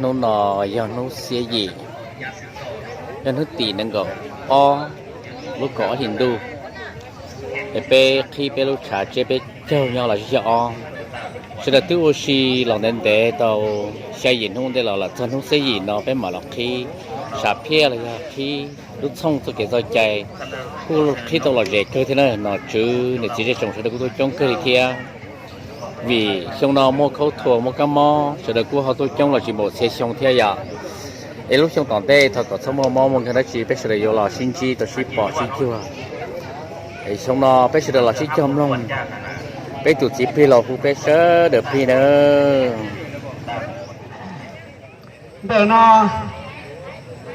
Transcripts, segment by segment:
Hnub no yog hnub xiab yim, yog hnub tim nees nkaum ob lub kaum ob hlis ntuj, es peb qhib peb lub tshav tsiab peb caug nyob los zib zog ob. Sawv daws twb ua si los ntev ntev tau xya yim hnub ntej los, los txog hnub xiab yim no peb mam los qhib tshav phiab los yog qhib lub txhooj txoj kev txoj cai, kuj qhib tau lom zem kawg thiab na. Nom tswv niam txiv zej tsoom sawv daws kuj tuaj coob kawg li thiab. Vim xyoo no muaj khaub thuas muaj kab mob, sawv daws kuj ho tuaj coob los tsis npaum txhia xyoo thiab yom. Es lub xyoo tom ntej thov kom txhob muaj mob muaj nkeeg dab tsi, peb sawv daws yuav los sib ntsib tau sib pom sib cuag. Es xyoo no peb sawv daws los sib cog mloog, peb tus txiv plig los hu peb sawv daws plig nawb. Ntawm no,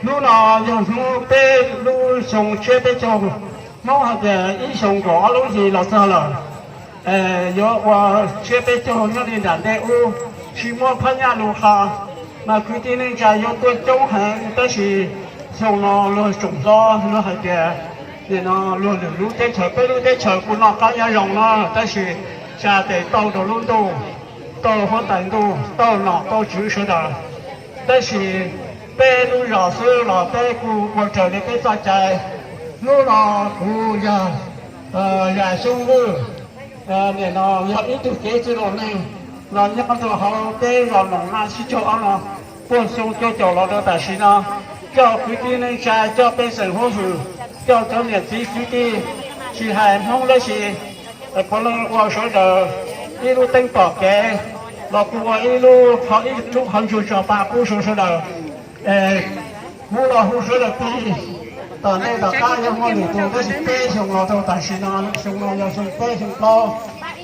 hnub no yog hnub peb lub xyoo tsiab peb caug, Hmoob hais tias ib xyoo kaum ob lub hlis los txog lawm. Yuav ua tsiab peb caug nyob li nram ntej ub, tsis muab phab nyaj lus qhia, mas kwv tij neej tsa yuav tuaj coob heev, tab sis xyoo no luag tsoom hlob luag hais tias nim no luag lwm lub teb chaws, peb lub teb chaws kuj noj qab nyob zoo no, tab sis tsa tes tauj rau lub ntuj, tauj huab tais ntuj, tauj nom tauj tswv sawv daws. Tab sis peb lub zos xwb los peb kuj ua raws li peb txoj cai. Hnub no kuv yog Yas Xyoob Vwj, nim no yog ib tug kev txwj laus neeg los nyob rau hauv peb zos Noom Naj sib caug ob no, puag xyoo cuaj caum los rau tam sim no, coj kwv tij neej tsa, coj pej xeem huab hwm, coj cov niam txiv kwv tij, tsis hais Hmoob dab tsi, puav leej ua sawv daws ib lub teeb pom kev, los kuj ua ib lub qhov, ib lub qhov ntsug tso pa pub rau sawv daws. Kuv los hu sawv daws plig, tom ntej tom qab yuav muaj lwm tus, tab sis peb xyoo los rau tam sim no, xyoo no yog xyoo peb xyoo plaub,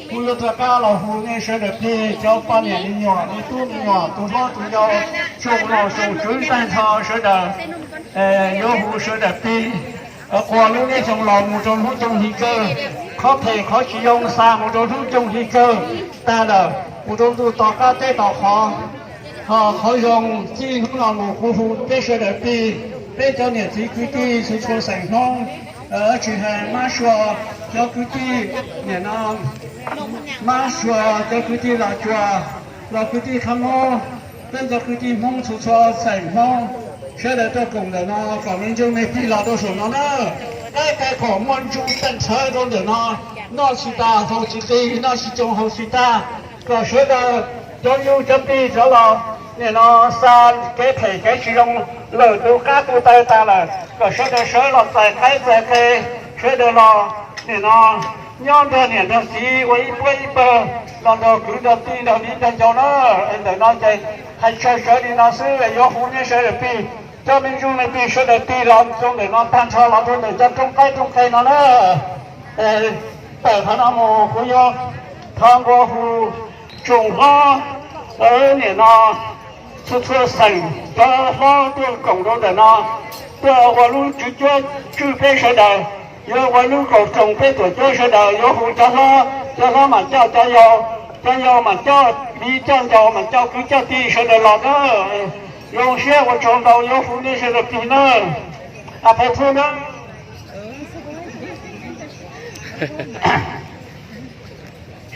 kuv yuav rov qab los hu nej sawv daws plig, cov poj niam me nyuam, me tub me nyuam, tus hlob tus yau, tsoom nom tsoom tswv tag nrho sawv daws, yuav hu sawv daws plig, quas lub niaj xyoo los mus rau hnub cooj hli kawg, qhov phem qhov tsis zoo xa mus rau hnub cooj hli kawg tag lawm, mus rau ntuj tom qab teb tom qhov. Ho qhov zoo txij hnub no mus kuv hu peb sawv daws plig, peb cov niam txiv kwv tij txhua txhua xeem Hmoob, tsis hais Mab Suav cov kwv tij, nim no Mab Suav cov kwv tij Los Tsuas, los kwv tij Khab Mob, peb cov kwv tij Hmoob txhua txhua xeem Hmoob, sawv daws tuaj koom ntawm no kom me ntsuj me plig los rau saum no na. Qaib tais kom muaj ntsuj teej txhawv rau ntawm no, noj tsis tas haus tsis qis, noj tsis tsoo haus tsis tag, kom sawv daws cov yug cov plig cov los nim no xa kev phem kev tsis zoo lawm tus qab tus taw tas lawm, kom sawv daws sawv los txais qaib txais qe, sawv daws los nim no nyob nrog niam nrog txiv ua ib puab ib pawg, los nrog kwv nrog tij nrog viv nrog ncaus na. Ntawm no ces hais tshawm sawv li no xwb, yuav hu nej sawv daws plig, cov me ntsuj me plig sawv daws tig los rau ntawm no tag nrho los rau ntawm cov roob qaib roob qe no na. Tawm qhov no mus kuv yuav thov nqua hu tsoom hlob, nim no txhua txhua xeem cov hlob tuaj koom rau ntawm no, tuaj ua lub tswv cuab tswj peb sawv daws, yuav ua lub kaum tsoom peb tuam cuab sawv daws, yuav hu cov hlob, cov hlob mam coj cov yau, cov yau mam coj viv coj ncaus, mam coj kwv coj tij sawv daws los na. Zoo siab ua tsaug ntau, yuav hu nej sawv daws plig na. A phe thub na.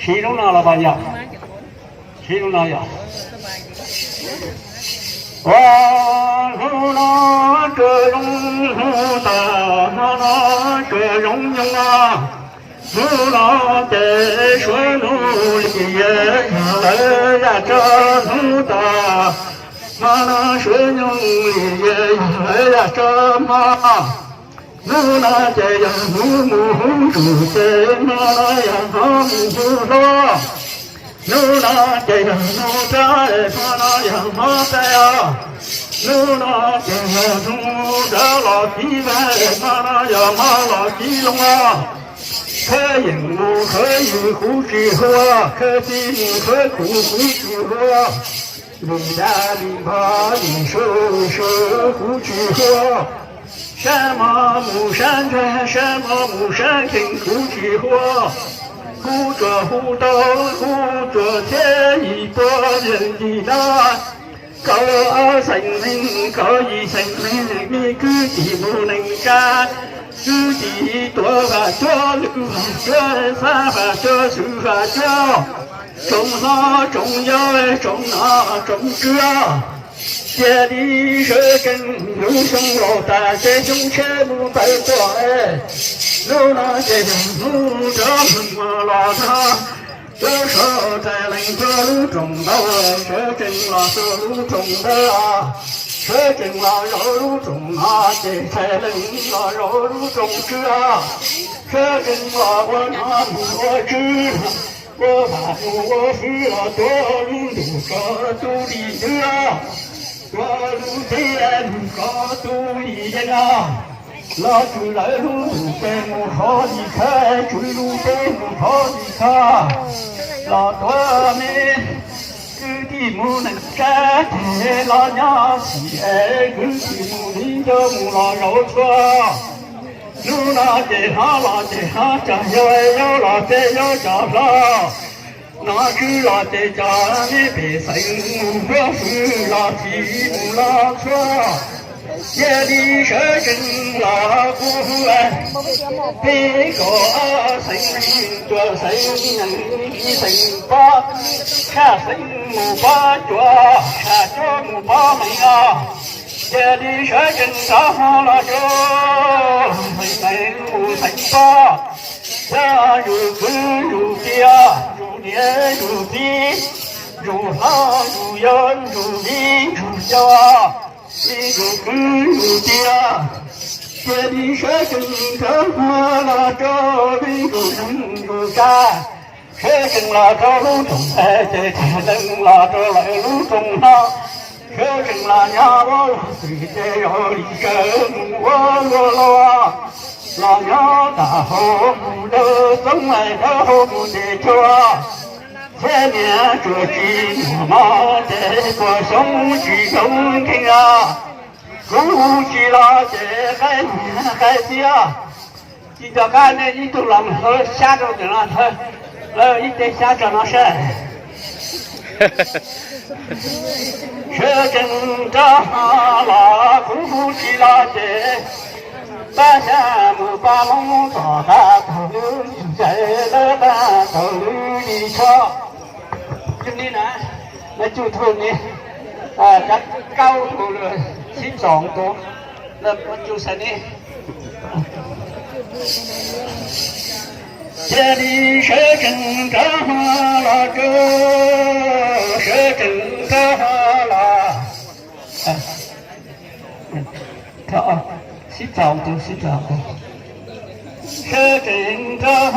Siv lub no los yog, siv lub no yog. Ua hnub no tsuas zoo hnub tas, hmo no tsuas zoo nyoog no. Hnub no ces suav nug li yawg lawv yaj tsab hnub tas, hmo no suav nug li yawg lawv yaj tsab hmo. Hnub no ces yog hnub mus hu tsum ces hmo no yog hmo mus hu hlob. Hnub no ces yog hnub rab, hmo no yog hmo peb os. Hnub no ces yog hnub rab los tiv vaj, hmo no yog hmo los tiv loo os. Khawb yeem mus khawb yws kuv tsis hu, khawb tij mus khawb kuv kuv tsis hu. Vim dab vim npog vim su su kuv tsis hu. Sab mo mus sab ntsag, sab mo mus sab kheej kuv tsis hu. Kuv tsuas hu tau, kuv tsuas thiab yim puab yawg yim dab. Kaum ob xeem neeg, kaum yim xeem neeg, me kwv tij mus neej tsa. Kwv tij tuav vam cuab, lwm vam cuab, xab vam cuab, xwm vam cuab. Tsoom hlob tsoom yau, tsoom nom tsoom tswv, Cia li sawv tsees, lub xyoo laus tas ces xyoo tshiab mus tawm tuaj. Hnub no ces yog hnub rov mus los txog, lub sawv tsees lees rau lub rooj ntawd, sawv tsees los rau lub rooj ntawd, sawv tsees los rau lub rooj no ces tsees lees los rau lub rooj tswb, sawv tsees los ua nom mus ua tswv, ua vam mus ua fwv los tuav lub ntuj tso tu li ntws, tuav lub teb mus tso tu li yeeb, los tswv lawv lub ntuj ces mus qhov li khawv, tswv lub teb mus qhov li khawv, los tuav me kwv tij mus neej tsa ces los nyob xim es kwv tij mus li ncauj mus los zaum txhua. Hnub no ces hnov los ces hnov cov yau, yau los ces yau cov hlob, nom tswv los ces cov neb pem xeem mus ua fwv los tsis mus los txhua. Cia li sawv tsees los kuv hu peb kaum ob xeem, cuaj xeem, ib xeem pab, xya xeem mus pab cuaj, xya cuaj mus pab meej os. Cia li sawv tsees rov los rau xeem mus xeem pab, yog yus kwv yus tij, yus niam yus txiv, yus hlob yus yau, yus viv yus ncaus, yus kwv yus tij, cia li sawv tsees rov los rau yus neej yus tsa. Sawv tsees los rau lub rooj ntawd ces tsees lees los rau lawv lub rooj no. Sawv tsees los nyob ua luag xwm ces zoo li tsaws mus ua luag los. Los nyob tam hauv mus dawb txoob, dawb hauv mus ntes tshuaj. Thiab niam tsuas tsis muaj mob ces puas xyoob tsis zoo nkeeg os. Kuv tsis los ces qaib niam qaib txiv, tsis nco qab nej ib tug los mus hlawv xyab rau ntawm no, hlawv ib teg xyab rau no saib. Sawv tsees rov los, kuv tsis los ces pab xyab mus pab moob tom qab taug lwm li ntses, lawv qab taug lwm li tsho. Yog li na, nói chung thôi nhé. À, các câu thủ lừa chín giọng của là nói chung sẽ đi. Cia li sawv tsees rov los rau, sawv tsees rov los. Sib txaus tus, sib txaus tus. Sawv tsees rov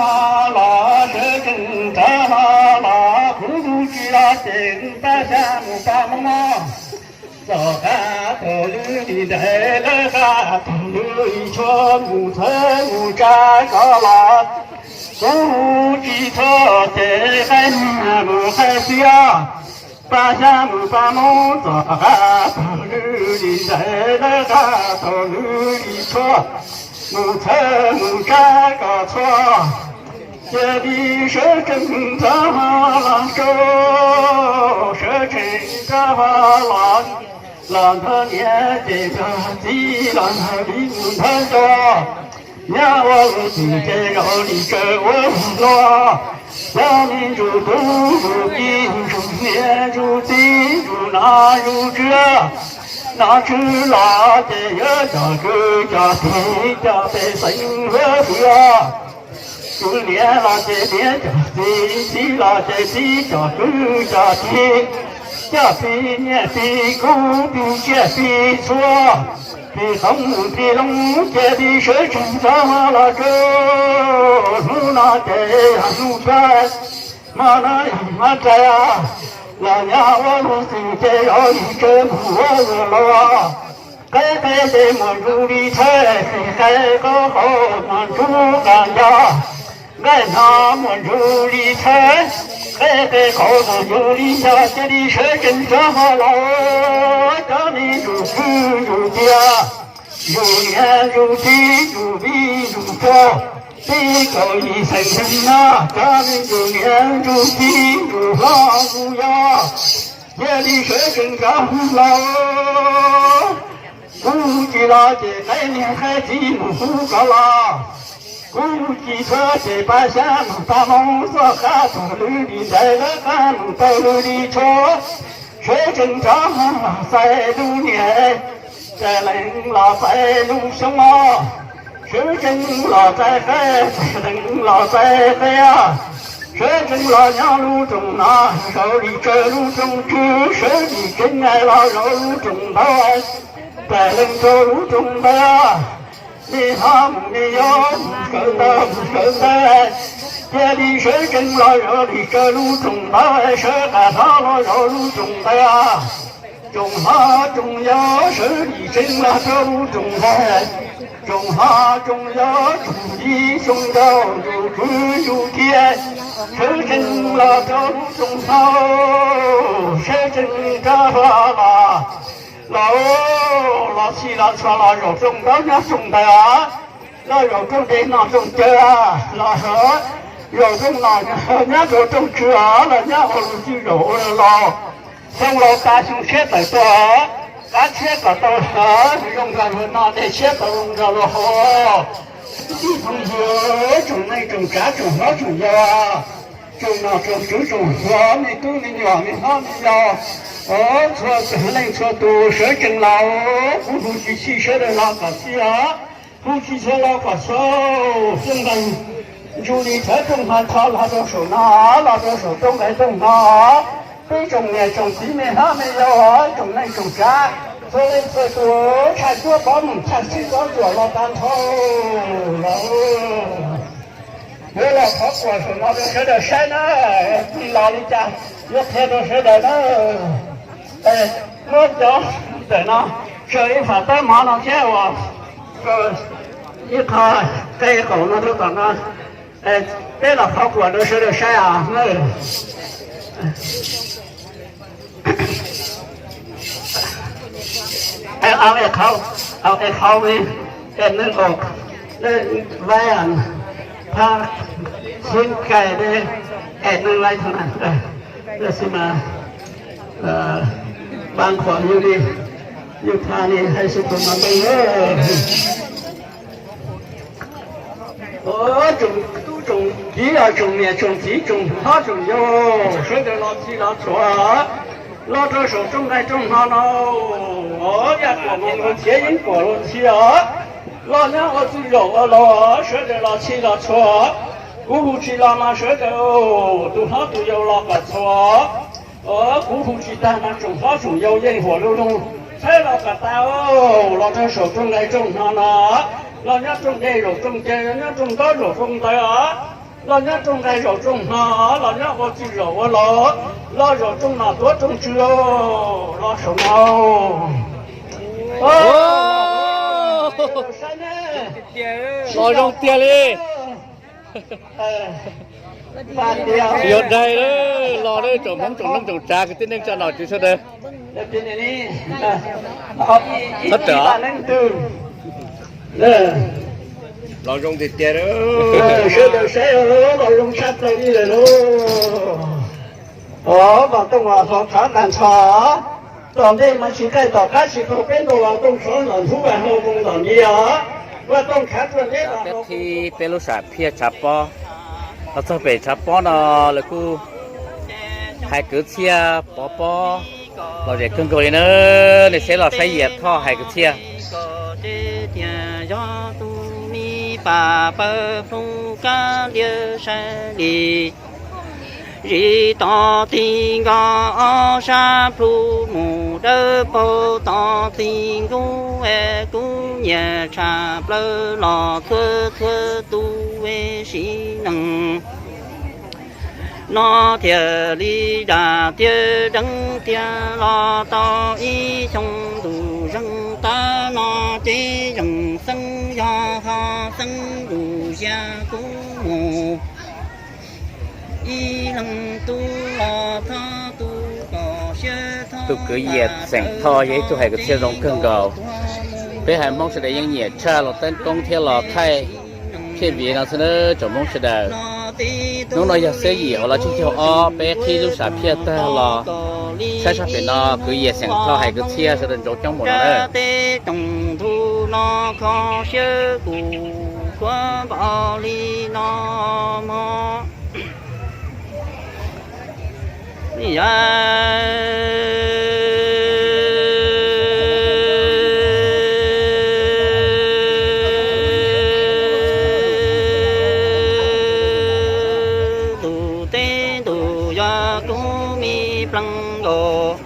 los, sawv tsees rov los, kuv tsis los ces pab xyab mus pab moob. Tom qab taug lwm li ntses, lawv qab taug lwm li tsho, mus txhawb mus tsa koj los. Kuv tsis txhob ces qaib niam mus qaib txiv, pab xyab mus pab moob, tom qab taug lwm li ntses, lawv qab taug lwm li tsho, mus txhawb mus tsa koj txhua. Cia li sawv tsees rov los rau, sawv tsees rov los, los nrog niam ces nrog txiv, los nrog viv mus nrog nco. Nyob ua luag xwm ces zoo li tsaws ua luag los. Cov me ntsuj plig ntsuj ci, ntsuj niam ntsuj txiv, ntsuj nom ntsuj tswv, nom tswv los ces yuav coj kwv coj tij, coj pej xeem huab hwm. Tus niam los ces niam coj txiv, txiv los ces txiv coj kwv coj tij, coj tij niam tij kub tij tsiaj tij txhua, tij qoob tij loo. Cia li sawv tsees rov los rau, hnub no ces yog hnub tshuab, hmo no yog hmo rais, los nyob ua luag xwm ces zoo li tsaws mus ua luag los. Qaib qe ces muaj ntsuj li tshawb, qaib qaib qaub qaub muaj ntsuj qab nco. Nqaij no muaj ntsuj li tshawb, qaib qe qaub muaj ntsuj li nco. Cia li sawv tsees rov los, cov me ntsuj kwv ntsuj tij, ntsuj niam ntsuj txiv, ntsuj viv ntsuj ncaus, tib kaum yim xeem neeg no, cov me ntsuj niam ntsuj txiv ntsuj hlob ntsuj yau, cia li sawv tsees rov los. Kuv tsis los ces qaib niam qaib txiv mus hu koj los. Kuv tsis txhob ces pab xyab mus pab moob, tom qab taug lwm li ntses, lawv qab mus taug lwm li tsho. Sawv tsees rov los txais lub niam, txais leej los txais lub xyoob os. Sawv tsees los txais qe, txais leej los txais qe os. Sawv tsees los nyob lub rooj no, zaum dim tsawv lub rooj tswv, sawv dim tsees los zaum lub rooj ntawd, txais leej rau lub rooj ntawd. Nej hlob mus nej yau, mus sawv ntawd mus sawv ntawd, cia li sawv tsees los zaum dim tsawv lub rooj ntawd, sawv qas hlob los zaum lub rooj ntawd. Tsoom hlob tsoom yau sawv dim tsees los rau lub rooj ntawd. Tsoom hlob tsoom yau tsoom viv tsoom ncaus yus kwv yus tij, sawv tsees los rau lub rooj no, sawv tsees rov los, los, los txhij los txhua los zaum rooj ntaub nyob rooj ntawd, los zaum rooj dej noj rooj cawv, los zaum rooj no nyob rau rooj tswv, los nyob ua lus txwj zaum ua laus. Xyoo laus tas xyoo tshiab tawm tuaj, qab tshiab kom tau zoo nrog luag noj, dej tshiab kom zoo nrog luag haus. Tij phooj ywg, tsoom neej tsoom tsav tsoom hlob tsoom yau, tsoom nom tsoom tswv tsoom hluas, me tub me nyuam me hlob me yau, txhua leej txhua tus sawv tsees los, kuv hu tsis txhij sawv daws los kom txhij os, hu tsis txhua los kom txhua. Xyoo ntawd ntsug li thawv rooj hno tho los rau saum no, los rau saum rooj nqaij rooj hno. Peb tsoom niam tsoom txiv me hlob me yau, tsoom neej tsoom tsav, txhua leej txhua tus tshaj cuab pov mus tshaj sib pov tsuam los tag nrho los. Yuav los qhov quas saum no rau sawv daws saib na, tsis los li cas yuav qhia rau sawv daws na. Muab cov ntawm no, tsaws ib fam tawb mov no thiab uas ib qho qe qaum no rau tom no. Peb los qhov quas rau sawv daws saib os. Ao e qhau, ao e qhau li, e neeg qaum, vaib, phab, xib kais de, e neeg laib tho na. Tab sis mas, pab qhuas yug li, yug tha li hais xwb tus no ntev. Tsoom tub tsoom kiv, tsoom niam tsoom txiv tsoom hlob tsoom yau, sawv daws los txhij los txhua, los rau saum rooj nqaij rooj hno no, yaj kuam mus luag txhiav, yeeb kuam luag ntxhi os, los nyob ua txwj zaum ua laus, sawv daws los txhij los txhua. Kuv hu tsis los mas sawv daws, tus hlob tus yau los kom txhua. Kuv hu tsis tag mas tsoom hlob tsoom yau yeej huam lu lug, txhawb los kom tau, los rau saum rooj nqaij rooj hno no, los nyob rooj dej zaum rooj cawv, los nyob rooj ntaub zaum rooj ntawd os, los nyob rooj nqaij zaum rooj hno, los nyob ua txwj zaum ua laus, los zaum rooj nom tuav rooj tswv, los saum no. Los zoo tiag li. Yog daig lawm, los lawm tsoom Hmoob tsoom neej tsoom tsav kwv tij neej tsa nom tswv sawv daws. Txhob rawm. Los zoo tiag tiag. Sawv daws saib los zoo tshaj plaws li lawm lauj. Os, vam tooj vam hlo tshaj tag nrho. Tom ntej mas tsis qaij, tom qab tsis qaug, peb ntaus vam tooj tshov los ntxhub vam hlo zoo los ntxiv os. Vam tooj tshav ruaj teb los. Peb qhib peb lub sam phiaj tshav pob, los txog pem tshav pob no lawv kuj hais kwv txhiaj pov pob lom zem kawg nkaus li na. Nej saib los saib Yias Thoj hais kwv txhiaj. Tias yog tus me pas pawg plhu kab liaj saib li, zis tod ti nkoj ob sab plhu mus dawb paug tod ti nkub, kuv nyiam tshaj plaws los txhua txhua tus sib neej. No thiaj li dam tiaj deev tiag los tau ib xyoo ntuj zeeg tag no ces zeem xeeb yog ho xeeb ntuj xya kuv mus ib leeg tub los txhob tu kom siab Thoj. Tus kwv Yias Xeem Thoj yog ib tug hais kwv txhiaj zoo kawg nkaus. Peb haiv Hmoob sawv daws yeej nyiam tshaj los teeb koob thiab los thaij phiaj viv no xwb na tsoom Hmoob sawv daws. Hnub no yog xiab yim hauv lub tsib caug ob, peb qhib lub sam phiaj tag los saib sab pem no kwv Yias Xeem Thoj hais kwv txhiaj sawv daws ntsoov coob mus no na. Teb toom ntu no kho siab kuv khuab npaum li no mog. Yog tus teb ntus yog kub me pleev nkaus,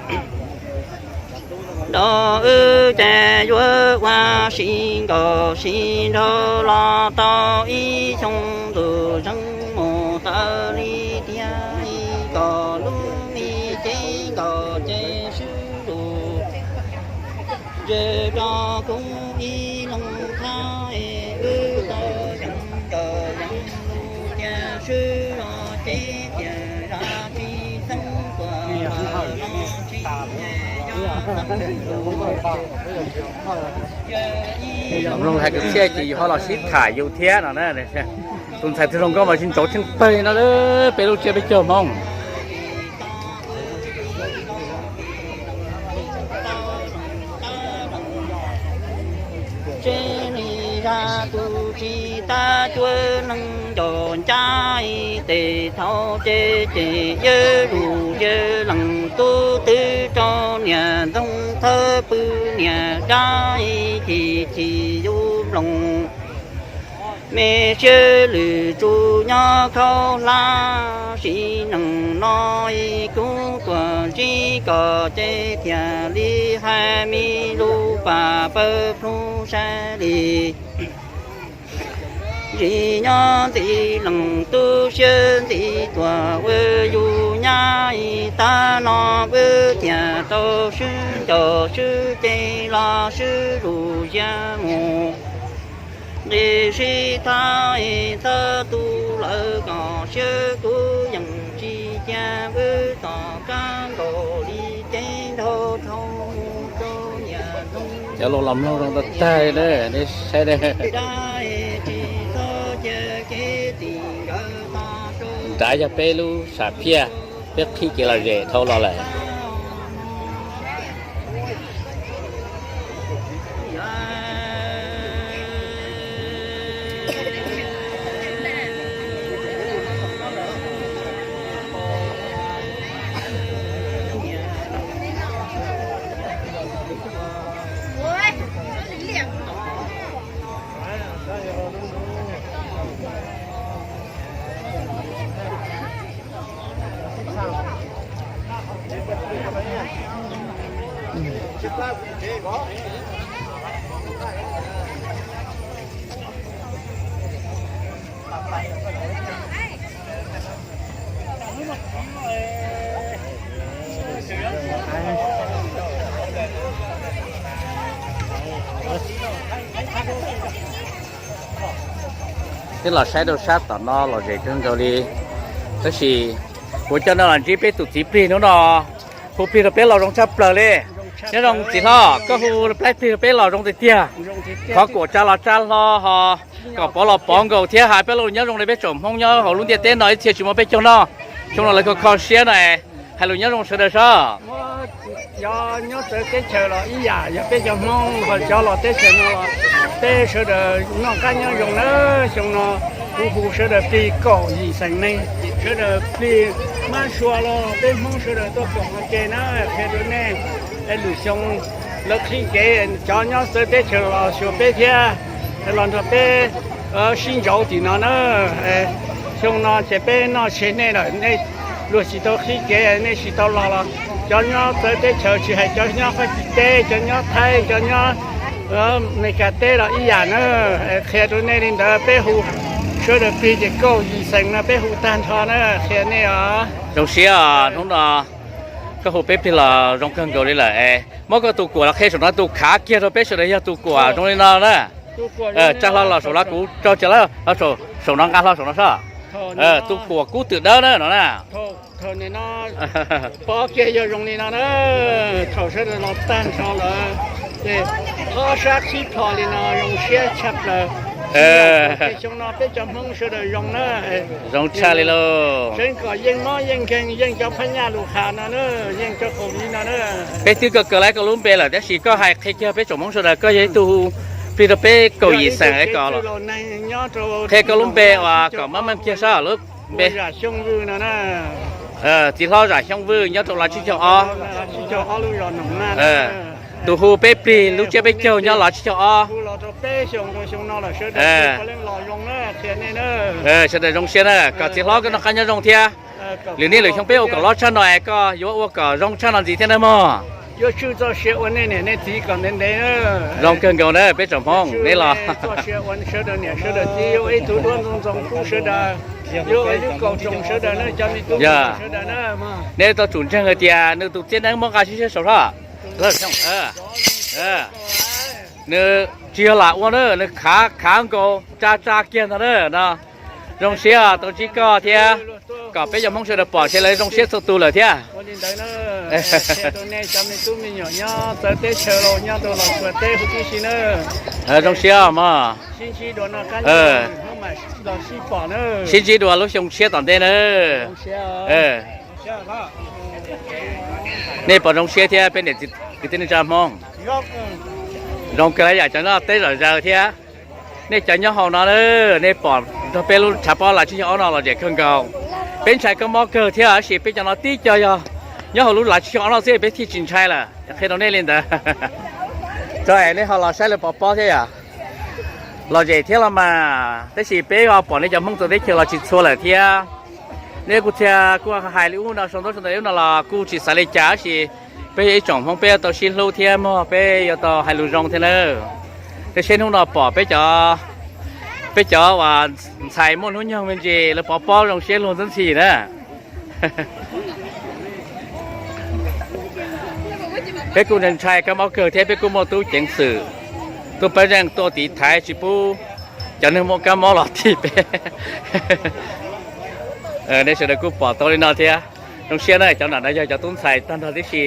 nrog wb ces yuav ua si nkaus si nraug los tau ib xyoo ntus zeeg mus tawm li tiag, kom lub me cev nkaus ces sib lus. Ze rau kuv ib leeg thab es wb tau yeej nkaus yeej lus tiag, swb los ces tiag zaj tsis xeeb tuaj los tsis Mloog hais kwv txhiaj ces yus ho los sib tham yus thiab no na. Tus ntxhais twg zoo nkauj mas tsis ntsoov tsheej pawg no, peb lub tsiab peb caug Hmoob. Tsev li zaj tus tsis tab cuab neeg nco ncaj, tes thaum ces ces yawg lus yawg leej tub twb rau niam ntxoog thawj pw niam dab, chim chim yus nploos me siab lwm tsuj nyob khaub hlab. Sim neej no kuv tuaj ntsib koj ces thiaj li hais me lus pam pawg plhu sai li. Tsis nyob ntxiv leej tub siab ntxiv tuaj ua yus nyab, tab no wb thiaj tau swb nco swb ces los swb lus ya mus. Nqis sib thab es txhob tu lawm kom siab kuv yeej tsis cia wb tom qab nkaus li ces nrog dhau mus rau niam ntxoog. Cov laus los mloog zoo tag tag li na, nej saib na. Dab tsis txhob cia kev tim nkawd tos rau. Nrad yog peb lub sam phiaj, peb qhib kev lom zem dhau los lawm. Twb los saib rau sab tom no lom zem kawg nkaus li, tab sis kuv coj nej los ntsib peb tus txiv plig hnub no, hu plig rau peb los zoo tshaj plaws li. Nyob zoo txiv hlob, koj hu plab plig rau peb los zoo tiag tiag. Qhov kuam tsa los tsa hlo ho, kom pov los pov nkaus thiab hais peb lus nyob zoo li peb tsoom Hmoob nyob hauv lub ntiaj teb no ib txhia tsis muaj peb caug noj. Xyoo no lawv kho kho siab no, hais lus nyob zoo sawv daws soj. Cov nyob txawv teb chaws los ib yam, yog peb cov Hmoob ho cov los teb chaws no los peb sawv daws noj qab nyob zoo na. Xyoo no kuv hu sawv daws plig kaum yim xeem neeg, sawv daws plig mab sua los peb Hmoob sawv daws tuaj koom ua ke na, qhia rau nej. Lwm xyoo lawv qhib kev, cov nyob txawv teb chaws los xyuas peb thiab, los nrog peb sib ntsauv tim no na. Xyoo no ces peb noj tseg nej lawm, nej luag tsis tau qhib kev, nej tsis tau los los cov nyob txawv teb chaws tsis hais cov nyob Fab Kis teb, cov nyob Thaib, cov nyob Meskas teb los ib yam na. Qhia rau nej li ntawd, peb hu sawv daws plig ces kaum yim xeem no peb hu tag nrho na, qhia nej os. Zoo siab hnub no koj hu peb plig los zoo kawg nkaus li lawm. Muab koj tus kuam los qhia saum no, tus khav kiag rau peb sawv daws yog tus kuam zoo li no na. Tsa hlo los saum no kuv tso cia lawm, saum no nqa hlo saum no soj. Tus kuam kub twm dawb na no na. Pov kiag yog zoo li no na, thaum sawv daws los tag nrho lawm, ces ob sab qhib plho li no zoo siab tshaj plaws. Xyoo no peb cov Hmoob sawv daws zoo na. Zoo tshaj li lauj. Tseev kom yeej mob yeej nkeeg, yeej cov phab nyaj lus qha no na, yeej cov qaum li no na. Peb twb kawg kawg laib koj lub npe lawm, tab sis koj hais qhia kiag peb tsoom Hmoob sawv daws koj yog ib tug plig rau peb kaum yim xeem es kom qhia koj lub npe uas kom mab meej kiag soj lub npe. Zam Xyooj Vwj no na. Txiv hlob Zam Xyooj Vwj nyob rau Los Tsib Caug Ob. Tus hu peb plig lub tsiab peb caug nyob Los Tsib Caug Ob. Sawv daws zoo siab na, kom txiv hlob koj noj qab nyob zoo thiab. Lwm niaj lwm xyoo peb ua kom loj tshaj no es koj yuav ua kom zoo tshaj no ntxiv thiab na mog. Zoo kawg nkaus na peb tsoom Hmoob nej los. Yog, neb tau tsum ntseeg hais tias nws tus txiaj neeb muab nqa sib sib saud hlo. Nws tsis yog lam ua na, nws khav khav nkaus tsa tsa kiag ntag na no. Zoo siab tau ntsib koj thiab, kom peb cov Hmoob sawv daws pom ces lawv zoo siab txhua tus lawm thiab. Zoo siab mog. Sib ntsib dua lub xyoo tshiab tom ntej na. Nej pom zoo siab thiab peb niam txiv kwv tij neej tsa Hmoob. Zoo kawg li yam cov noj teb zom zaws thiab. Nej cov nyob hauv no, nej pom nrog peb lub tshav pob Los Tsib Caug Ob no lom zem kawg nkaus. Peb ntshai kab mob kawg thiab tab sis peb cov no tib co yog nyob hauv lub Los Tsib Caug Ob no xwb peb thiaj tsis ntshai lawm, qhia rau nej li ntawd. Tso es nej ho los saib lawv pov pob thiab yom. Lom zem thiab los mas, tab sis peb ho pom nej cov Hmoob txawv teb chaws los tsis txhua lawm thiab. Nej kuj txhia kuj hais li ub no sau ntaub sau ntawv li ub no los kuj tsis xav li cas tab sis peb yog ib tsoom Hmoob peb yuav tau sib hlub thiab mog, peb yuav tau hais lus zoo thiab na. Tej seb hnub no pom peb cov, peb cov uas ntxhais muaj hnub nyoog me ntsis lawv pov pob zoo siab luag ntxhi ntxhi na. Peb kuj ntshai kab mob kawg thiab peb kuj muaj tub ceev xwm, tub pab zeej tuaj tiv thaiv tsis pub cov neeg muaj kab mob los tim peb. Nej sawv daws kuj pom tau li no thiab. Zoo siab na, cov nam no yog cov tub ntxhais tag nrho tib si.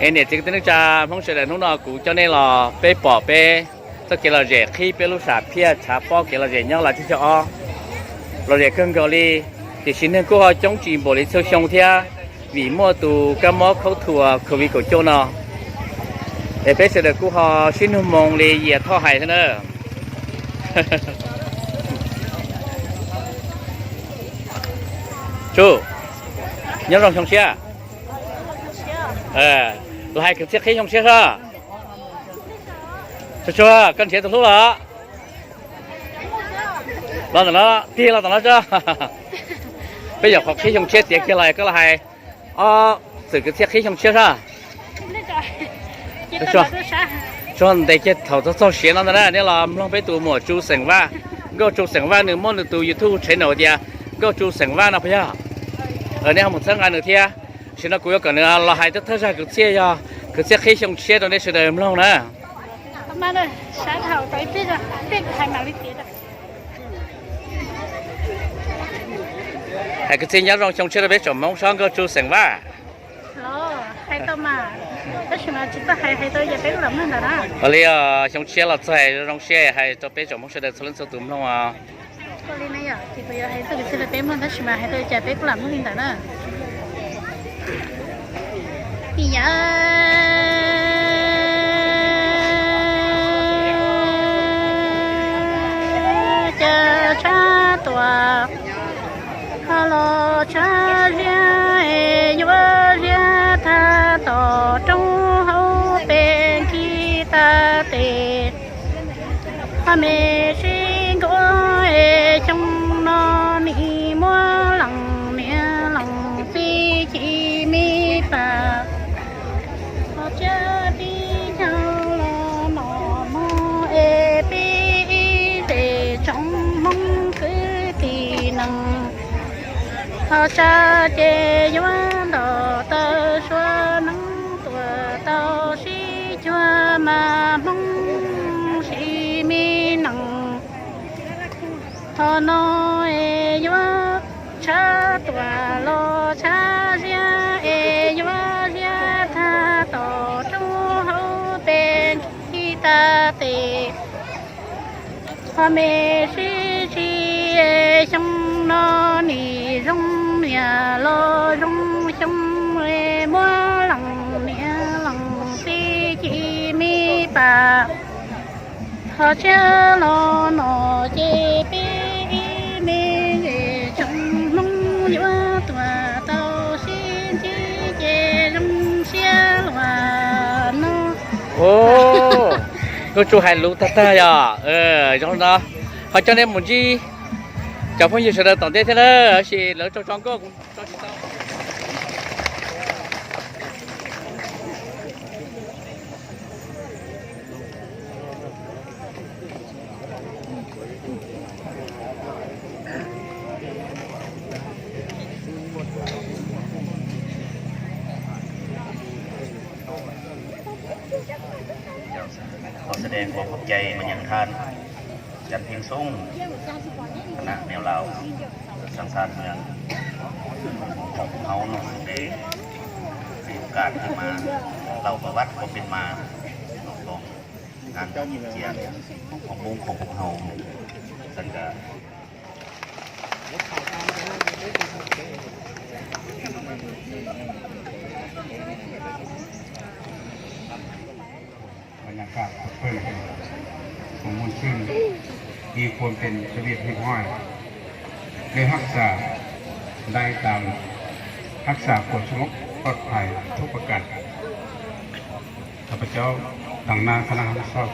Es niam txiv kwv tij neej tsa Hmoob sawv daws, hnub no kuv coj nej los peb pom peb txoj kev lom zem qhib peb lub sam phiaj tshav pob kev lom zem nyob Los Tsib Caug Ob. Lom zem kawg nkaus li, tiam sis neeg kuj ho coob tsis npaum li txhua xyoo thiab, vim muaj tus kab mob khaub thuas COVID kaum cuaj no. Es peb sawv daws kuj ho sib nug moo li Yias Thoj hais thiab na. Tsuj, nyob zoo xyoo tshiab. Los hais kwv txhiaj qhib xyoo tshiab soj. Tsuag tsuag, koj nrhiav tus hlub los? Los ntawm no, tig los tom no tso. Peb nyuam qhuav qhib xyoo tshiab tiav kiag los koj los hais ob txwm kwv txhiaj qhib xyoo tshiab soj. Tsuag ntes kiag thaum txog txog siav no ntag na, nej los mloog peb tus muam Tsu xeem Vaj, Nkauj Tsu xeem Vaj, nws muab nws tus YouTube channel tias Nkauj Tsu xeem Vaj no puas yog? Nej ho mus txhawb nqa nws thiab. Tam sim no kuv yuav kom nws los hais thawj thawj zag kwv txhiaj, yog kwv txhiaj qhib xyoo tshiab rau nej sawv daws mloog na. Hais kwv txhiaj nyob zoo xyoo tshiab rau peb tsoom Hmoob soj, Nkauj Tsu xeem Vaj. Ua li xyoo tshiab los txog zoo siab hais rau peb tsoom Hmoob sawv daws txhua leej txhua tus mloog os. Cas tshav tuaj, ho los tshav ziab es yuav ziab thaj tom roob hauv pes nkig tag tes. Ho me sib nkuaj es xyoo no nim muab lees niam lees txiv chim me pam. Ho tsiab tib caug los nom mog es peb ib tsev tsoom Hmoob kwv tij neej. Ho tshav ces yuav nto taw suav neeb tuaj tau sib cuag mas Hmoob sib me neej. Ho no es yuav tshav tuaj los tshav ziab es yuav ziab thaj tom roob hauv pes nkig tag tes. Ho me sib tsis es xyoo no nim zoo niam los zoo xyoo es muab lees niam lees txiv chim me pam. Ho tsiab los nom ces peb ib me tsev tsoom Hmoob yuav Kuv tsuas hais lus tag tag yog zoo no, ho coj nej mus ntsib cov phooj ywg sawv daws tom ntej thiab na, tab sis lawv tso tso nkauj kuv tso tsis tau. Khos xab dees khuam phom cai mas nyeem than, cov phim xub, kha nam nev laus, xab xab mw, khom phom hauv nuj xwb tes, tsis kam mas, laus pov vaj khuam pij mas, nuj koom, nas cia, khom phom hauv, xab ka. Buen xwm, nej hab xas dai tam, hab xas khuam sub poj phais thub pov kam. Khab pab caub tam nab khab nab hab xauj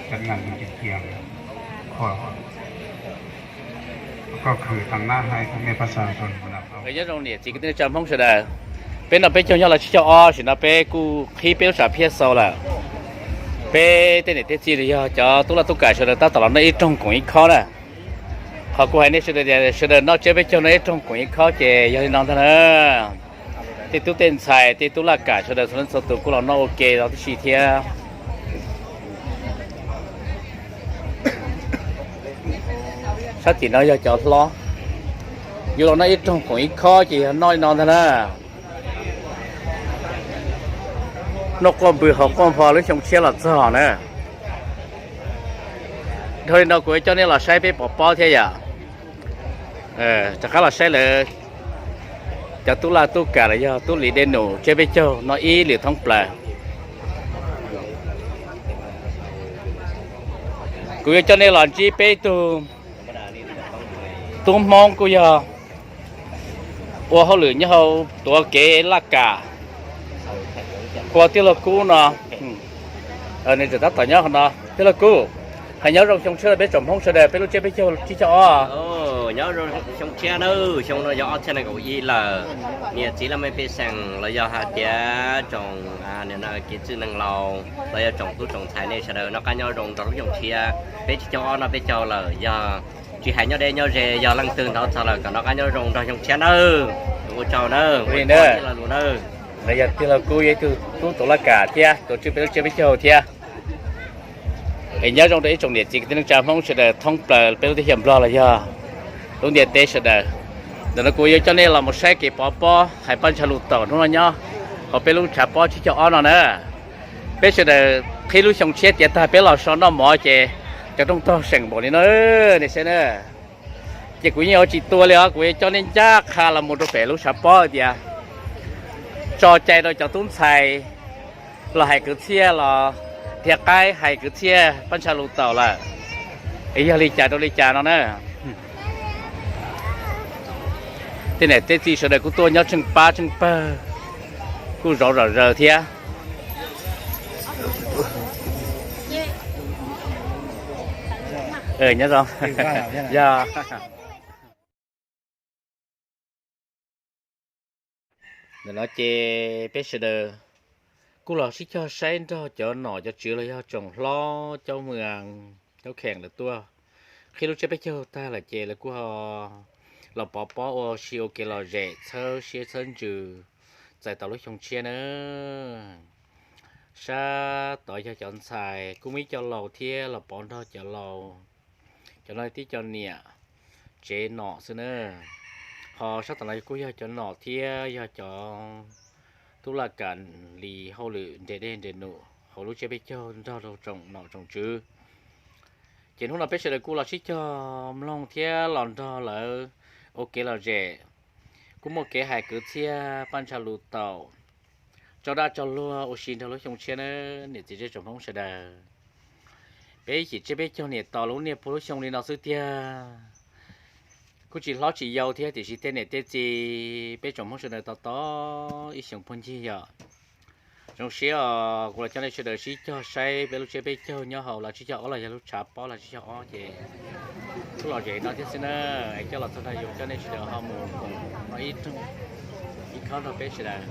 cov nas mus cia cia, koj koj khwv tam nab hais kuv mej pab xas zoo. Nyob zoo niam txiv kwv tij neej tsa Hmoob sawv daws, peb no peb caug nyob los tsib caug ob, sim no peb kuj qhib peb lub tsam phiaj xaus lawm. Peb tej niam tej txiv los yog cov tub laj tub kam sawv daws tab tom los noj ib rooj koom ib khob na. Qhov kuv hais nej sawv daws tias sawv daws noj tsiab peb caug noj ib rooj koom ib khob ces yog li no ntag na. Tej tub tej ntxhais tej tub laj kam sawv daws txhua leej txhua tus kuj los noj ua ke los tib si thiab. Sab tim no yog cov hlob, yuav los noj ib rooj koom ib khob ces yog noj li no ntag na. Noj quaj npws haus quaj npho lub xyoo tshiab los txog na. Dhau li no kuv yuav coj nej los saib peb pov pob thiab yom. Rov qab los saib lawv cov tub laj tub kam los yog tub lis dej num tsiab peb caug no ib lwm thoob plaws. Kuv yuav coj nej los ntsib peb tug tub Hmoob kuj yog ua hauj lwm nyob hauv tuav kev laj kam, hu ua tij laug Kub no. Nws tseem tab tom nyob qhov no. Tij laug Kub, hais nyob zoo xyoo tshiab rau peb tsoom Hmoob sawv daws peb lub tsiab peb caug tsib caug ob. Nyob zoo xyoo tshiab nawb, xyoo no yog ob txhiab nees nkaum ib lawm. Niam txiv laj mej pej xeem los yog hais tias tsoom kev txwj neeg laus los yog tsoom tub tsoom ntxhais nej sawv daws noj qab nyob zoo nrog lub xyoo tshiab. Peb tsib caug ob no peb caug lawm, yog tsis hais nyob deb nyob ze yog leej twg hnov txog lawm kom noj qab nyob zoo nrog xyoo tshiab nawb. Ua tsaug nawb, ua tsaug tij laug Kub nawb. Lawv yog tij laug Kub yog ib tug tub tuav laj kam thiab tuav tswj peb lub tsiab peb caug thiab. Es nyob zoo rau ib tsoom niam txiv kwv tij neej tsa Hmoob sawv daws thoob plaws peb lub teb chaws Nplog los yog lub ntiaj teb sawv daws. Ntawm no kuv yuav coj nej los mus saib kev pov pob hais paj ntsha lus taum hnub no nyob hauv peb lub tshav pob tsib caug ob no na. Peb sawv daws qhib lub xyoo tshiab tiav tag peb los so noj mov ces cov rooj tog seem npaum li no ne saib na. Ces kuv yeej yuav tsis tua li os, kuv yuav coj nej ncaj qha los mus rau pem lub tshav pob tias tso cai rau cov tub ntxhais los hais kwv txhiaj los dhia qaib hais kwv txhiaj paj ntsha lus taum lawm. Es yog li cas rau li cas no na. Tej niam tej txiv sawv daws kuj tuaj nyob tsheej pab tsheej pawg, kuj zov zom zaws thiab. Nyob zoo. Yog ntawm no ces peb sawv daws kuj los sib cog saib nrog cov nom cov tswv los yog tsoom hlob caub mws caub kheem lawv tuaj qhib lub tsiab peb caug tag lawm ces lawv kuj ho los pov pob ua si ua kev lom zem txhawb siab txhawb ntsws txais tau lub xyoo tshiab na. Sab tod yog cov ntxhais kuj muaj ib co laus thiab los pov nrog cov laus, cov no tib co niam tsev nom xwb na. Ho sab tom no kuj yog cov nom thiab yog cov tub laj kam li hauj lwm nres dej nres num hauv lub tsiab peb caug nrog rau tsoom nom tsoom tswv. Ces hnub no peb sawv daws kuj los sib cog mloog thiab los nrog lawv ua kev lom zem, kuj muaj kev hais kwv txhiaj paj ntsha lus taum, tso dab tso luag ua si nrog lub xyoo tshiab na niam txiv tsoom Hmoob sawv daws. Peb yim tsiab peb caug niam tos lub niaj pua lub xyoo li no xwb tiag. Kuj tsis hlob tsis yau thiab tiam sis tej niam tej txiv peb tsoom Hmoob sawv daws tos tos ib xyoos puag ncig yom. Zoo siab os, kuv los coj nej sawv daws sib cog saib peb lub tsiab peb caug nyob hauv lub tsib caug ob los yog lub tshav pob lub tsib caug ob ces kuj lom zem no thiab xwb na. Es coj los txog no yuav coj nej sawv daws ho mus koom no ib rooj ib khob nrog peb sawv daws.